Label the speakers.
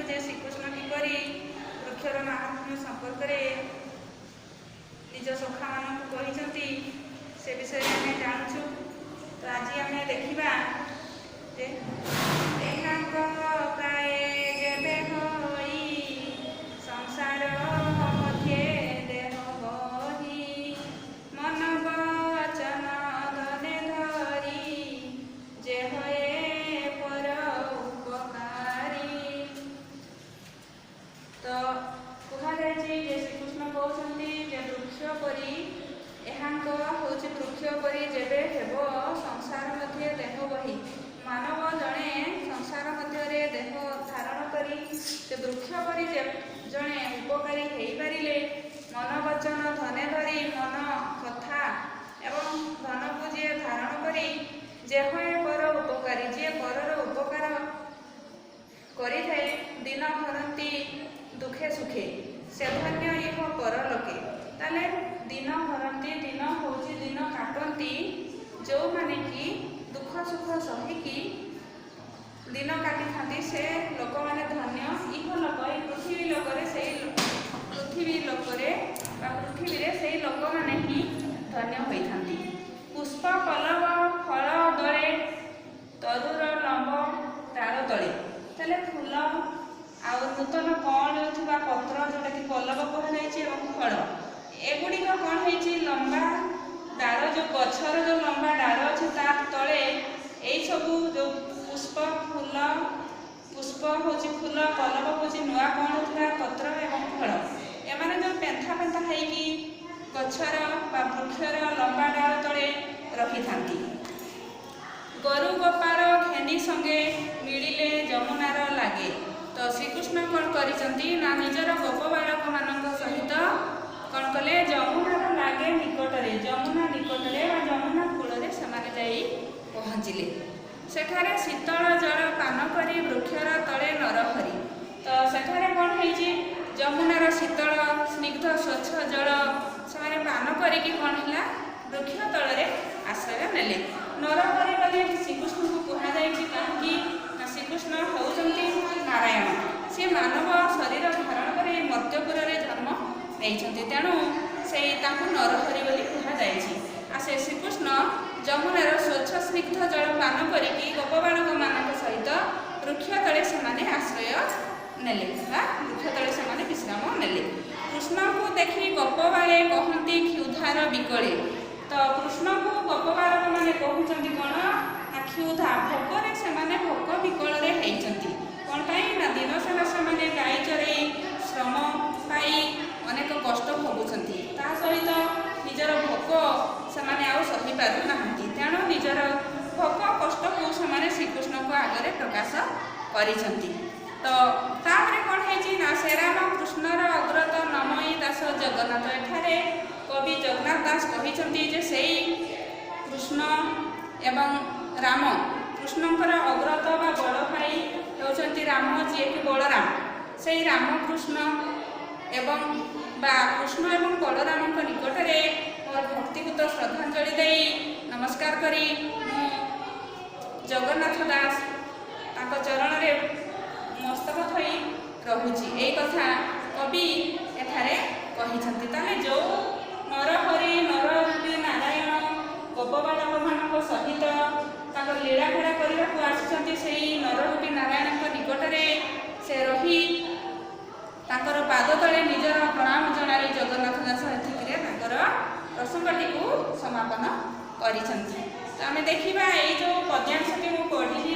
Speaker 1: ଯେ ଶ୍ରୀକୃଷ୍ଣ କିପରି ବୃକ୍ଷର ମାହାତ୍ମ୍ୟ ସମ୍ପର୍କରେ ନିଜ ସଖାମାନଙ୍କୁ କହିଛନ୍ତି, ସେ ବିଷୟରେ ଆମେ ଜାଣୁଛୁ। ତ ଆଜି ଆମେ ଦେଖିବା ଯେ ଏହାଙ୍କ ପ୍ରାୟ ଯେବେ ହୋଇ ସଂସାର ମଧ୍ୟେ ଦେହ ବହି, ମନ ବଚନ ଧନେ ଧରି ଯେ ହଏ ପର ଉପକାରୀ। ତ କୁହାଯାଇଛି ଯେ ଶ୍ରୀକୃଷ୍ଣ କହୁଛନ୍ତି ଯେ ବୃକ୍ଷ ପରି, ଏହାଙ୍କ ହେଉଛି ବୃକ୍ଷ ପରି ଯେବେ ହେବ ସଂସାର ମଧ୍ୟେ ଦେହ ବହି। ମାନବ ଜଣେ ସଂସାର ମଧ୍ୟରେ ଦେହ ଧାରଣ କରି ସେ ବୃକ୍ଷ ପରି ଜଣେ ଉପକାରୀ ହେଇପାରିଲେ, ମନ ବଚନ ଧନେ ଧରି, ମନ କଥା ଏବଂ ଧନକୁ ଯିଏ ଧାରଣ କରି, ଯେ ହଏ ପର ଉପକାରୀ, ଯିଏ ପରର ଉପକାର କରିଥାଏ, ଦିନ ହରନ୍ତି ଦୁଃଖେ ସୁଖେ ସେ ଧନ୍ୟ ଇହ ପରଲୋକେ। ତାହେଲେ ଦିନ ହରନ୍ତି, ଦିନ ହେଉଛି ଦିନ କାଟନ୍ତି, ଯେଉଁମାନେ କି ଦୁଃଖ ସୁଖ ସହିକି ଦିନ କାଟିଥାନ୍ତି, ସେ ଲୋକମାନେ ଧନ୍ୟ ଇହ ଲୋକ, ଏଇ ପୃଥିବୀ ଲୋକରେ, ସେଇ ପୃଥିବୀ ଲୋକରେ ବା ପୃଥିବୀରେ ସେଇ ଲୋକମାନେ ହିଁ ଧନ୍ୟ ହୋଇଥାନ୍ତି। ପୁଷ୍ପ ପଲ୍ଲବ ଫଳ ଦଳେ ତରୁର ଲମ୍ବ ଡାଳ ତଳେ। ତାହେଲେ ଫୁଲ ଆଉ ନୂତନ କଅଁଳୁଥିବା ପତ୍ର, ଯେଉଁଟାକି ପଲ୍ଲବ କୁହାଯାଇଛି, ଏବଂ ଫଳ, ଏଗୁଡ଼ିକ କ'ଣ ହେଇଛି? ଲମ୍ବା ଡାଳ, ଯେଉଁ ଗଛର ଯେଉଁ ଲମ୍ବା ଡାଳ ଅଛି, ତା ତଳେ ଏଇସବୁ ଯେଉଁ ପୁଷ୍ପ ଫୁଲ, ପୁଷ୍ପ ହେଉଛି ଫୁଲ, ପଲ୍ଲବ ହେଉଛି ନୂଆ କଅଁଳୁଥିବା ପତ୍ର ଏବଂ ଫଳ, ଏମାନେ ଯେଉଁ ପେନ୍ଥା ପେନ୍ଥା ହେଇକି ଗଛର ବା ବୃକ୍ଷର ଲମ୍ବା ଡାଳ ତଳେ ରହିଥାନ୍ତି। ଗୋରୁ ଗୋପାଳ ଘେନି ସଙ୍ଗେ ମିଳିଲେ ଯମୁନାର ଲାଗେ। ତ ଶ୍ରୀକୃଷ୍ଣ କ'ଣ କରିଛନ୍ତି ନା ନିଜର ଗୋପ ବାଳକମାନଙ୍କ ସହିତ କ'ଣ କଲେ? ଯମୁନାର ଲାଗେ ନିକଟରେ, ଯମୁନା ନିକଟରେ ବା ଯମୁନା କୂଳରେ ସେମାନେ ଯାଇ ପହଞ୍ଚିଲେ। ସେଠାରେ ଶୀତଳ ଜଳ ପାନ କରି ବୃକ୍ଷର ତଳେ ନରହରି। ତ ସେଠାରେ କ'ଣ ହେଇଛି? ଯମୁନାର ଶୀତଳ ସ୍ନିଗ୍ଧ ସ୍ୱଚ୍ଛ ଜଳ ସେମାନେ ପାନ କରିକି କ'ଣ ହେଲା? ବୃକ୍ଷ ତଳରେ ଆଶ୍ରୟ ନେଲେ। ନରହରି ବୋଲି ଏଠି ଶ୍ରୀକୃଷ୍ଣଙ୍କୁ କୁହାଯାଇଛି କାହିଁକି ନା ଶ୍ରୀକୃଷ୍ଣ ହେଉଛନ୍ତି ନାରାୟଣ। ସିଏ ମାନବ ଶରୀର ଧାରଣ କରି ମର୍ତ୍ତ୍ୟପୁରରେ ଜନ୍ମ ନେଇଛନ୍ତି, ତେଣୁ ସେଇ ତାଙ୍କୁ ନରହରି ବୋଲି କୁହାଯାଇଛି। ଆଉ ସେ ଶ୍ରୀକୃଷ୍ଣ ଯମୁନାର ସ୍ୱଚ୍ଛ ସ୍ନିଗ୍ଧ ଜଳ ପାନ କରିକି ଗୋପବାଳକମାନଙ୍କ ସହିତ ବୃକ୍ଷ ତଳେ ସେମାନେ ଆଶ୍ରୟ ନେଲେ ବା ବୃକ୍ଷ ତଳେ ସେମାନେ ବିଶ୍ରାମ ନେଲେ। କୃଷ୍ଣଙ୍କୁ ଦେଖି ଗୋପବାଳେ କହନ୍ତି କ୍ଷୁଧାର ବିକଳେ। ତ କୃଷ୍ଣଙ୍କୁ ଗୋପବାଳକମାନେ କହୁଛନ୍ତି କ'ଣ ନା କ୍ଷୁଧା, ଭୋକରେ ସେମାନେ ଭୋକ ବିକଳରେ ହେଇଛନ୍ତି। କ'ଣ ପାଇଁ ନା ଦିନ ସାରା ସେମାନେ ଗାଈ ଚରେଇ ଶ୍ରମ ପାଇ ଅନେକ କଷ୍ଟ ଭୋଗୁଛନ୍ତି, ତା ସହିତ ନିଜର ଭୋକ ସେମାନେ ଆଉ ସହିପାରୁନାହାନ୍ତି। ତେଣୁ ନିଜର ଭୋକ କଷ୍ଟକୁ ସେମାନେ ଶ୍ରୀକୃଷ୍ଣଙ୍କ ଆଗରେ ପ୍ରକାଶ କରିଛନ୍ତି। ତ ତାପରେ କ'ଣ ହେଇଛି ନା ସେରାମ କୃଷ୍ଣର ଅଗ୍ରତ ନମୟୀ ଦାସ ଜଗନ୍ନାଥ। ଏଠାରେ କବି ଜଗନ୍ନାଥ ଦାସ କହିଛନ୍ତି ଯେ ସେଇ କୃଷ୍ଣ ଏବଂ ରାମ, କୃଷ୍ଣଙ୍କର ଅଗ୍ରତ ବା ବଡ଼ ଭାଇ ହେଉଛନ୍ତି ରାମ, ଯିଏକି ବଳରାମ। ସେଇ ରାମକୃଷ୍ଣ ଏବଂ ବା କୃଷ୍ଣ ଏବଂ ବଳରାମଙ୍କ ନିକଟରେ ମୋର ଭକ୍ତିପୂତ ଶ୍ରଦ୍ଧାଞ୍ଜଳି ଦେଇ ନମସ୍କାର କରି ମୁଁ ଜଗନ୍ନାଥ ଦାସ ତାଙ୍କ ଚରଣରେ ମସ୍ତକ ଥୋଇ ରହୁଛି। ଏଇ କଥା କବି ଏଠାରେ କହିଛନ୍ତି। ତାହେଲେ ଯେଉଁ ନରହରି, ନରରୂପୀ ନାରାୟଣ ଗୋପବାଳକମାନଙ୍କ ସହିତ ତାଙ୍କ ଲୀଳାଖେଳା କରିବାକୁ ଆସିଛନ୍ତି, ସେଇ ନରରୂପୀ ନାରାୟଣଙ୍କ ନିକଟରେ ସେ ରହି ତାଙ୍କର ପାଦ ତଳେ ନିଜର ପ୍ରଣାମ ଜଣାଇ ଜଗନ୍ନାଥ ଦାସ ଏତିକିରେ ତାଙ୍କର ପ୍ରସଙ୍ଗଟିକୁ ସମାପନ କରିଛନ୍ତି। ତ ଆମେ ଦେଖିବା, ଏଇ ଯେଉଁ ପଦ୍ୟାଂଶଟି ମୁଁ ପଢ଼ିଲି,